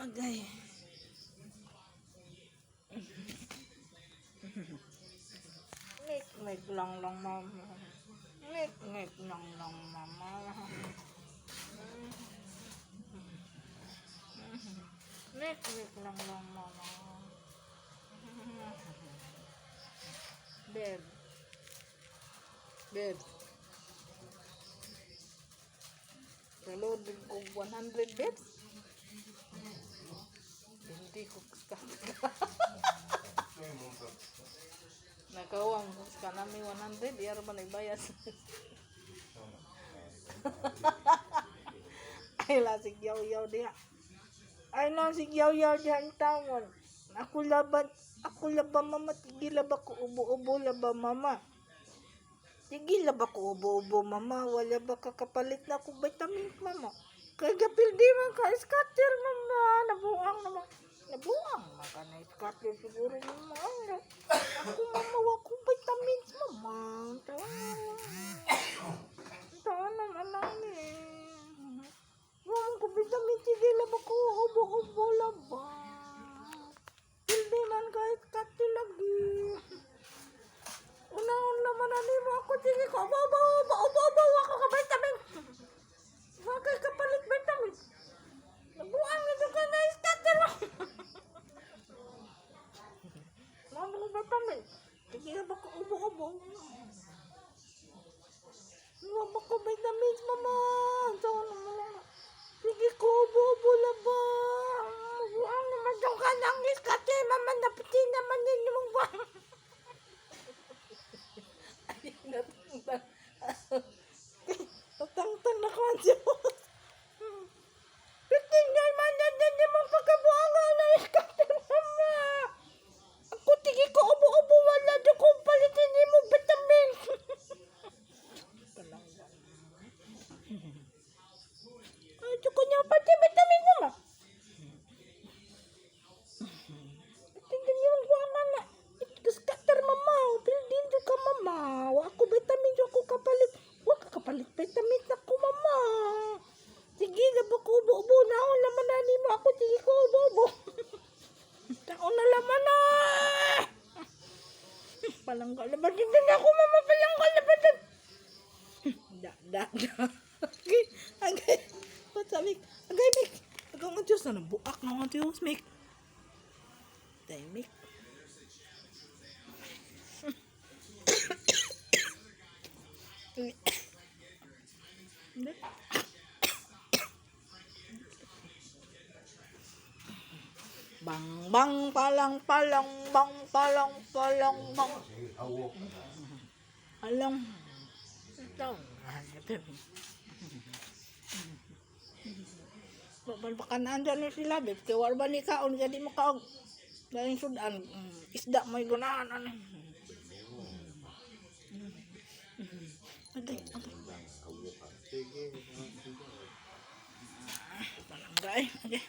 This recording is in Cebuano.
Agay. Ngik ngik lang lang mama. Ngik ngik lang lang mama. Ngik ngik lang lang mama. Beb. Beb. Reload ko 100, bebs. Hindi ko Nakawang ka nami 100, iyaro ba nagbayad? Ay lasig yaw-yaw diha. Ay lasig yaw-yaw diha ang tawon. Ako laban, ako laban mama, tigil laba ko ubo-ubo laba mama. Tigil laba ko ubo-ubo mama, wala ba kakapalit na ako vitamins mama. Kay gapil di man ka scatter mama, nabuang naman. Nabuang man ka na scatter siguro mama. Ako mama, wa ko vitamins mama. Taon taon naman lang ni. Wa man ko vitamins, sige laba ko ubo-ubo laba. Hindi man ka scatter lagi. Unahon naman na nimo ako, sige ko, ubo, ubo, ubo, ubo, ubo, ako ka vitamin. Bakit kapalit vitamin? Nabuang nito ka na scatter mo. Mama ko vitamin. Sige na ba ko ubo-ubo? Mama ko vitamins, mama. Taon naman lang. Sige ko, ubo-ubo na ba? Buang naman daw ka ng iskate, mama. Naputi naman din yung buang. Ay, natangtang. Natangtang na ko ang Diyos. Pitin niya, man, yan, yan, yung mga pagkabuangan na iskate, mama. Ako, tige ko, ubo-ubo, wala doon kong palitin niyo mo vitamin. Palangga. Ay, ko niya pati vitamin naman. Tingnan niyo ang buwangan na. Iskater mama. Pildin ka mama. Wa ako vitamin ako kapalit. Wa ka kapalit vitamin na ko mama. Sige na ba ko ubo-ubo na ako laman na nimo ako sige ko ubo-ubo. Taon na laman na. Palangga laman din ako mama, palangga laman din. Da da da. Agay, agay. What's up, Mik? Agay, Mik. Agaw nga Diyos na buak na nga Diyos, Mik. Day, Mik. Hindi. Bang bang palang palang bang palang palang bang. Hawok na. Alang. Ito. Balbakanaan dyan ni sila, beb. Kaya wala ba ni kaon, kaya di mo kaog. Dahil sudan, isda may gunahan. Ano. Agay, agay. Hawok ka. Sige, sige. Palangga eh. Agay.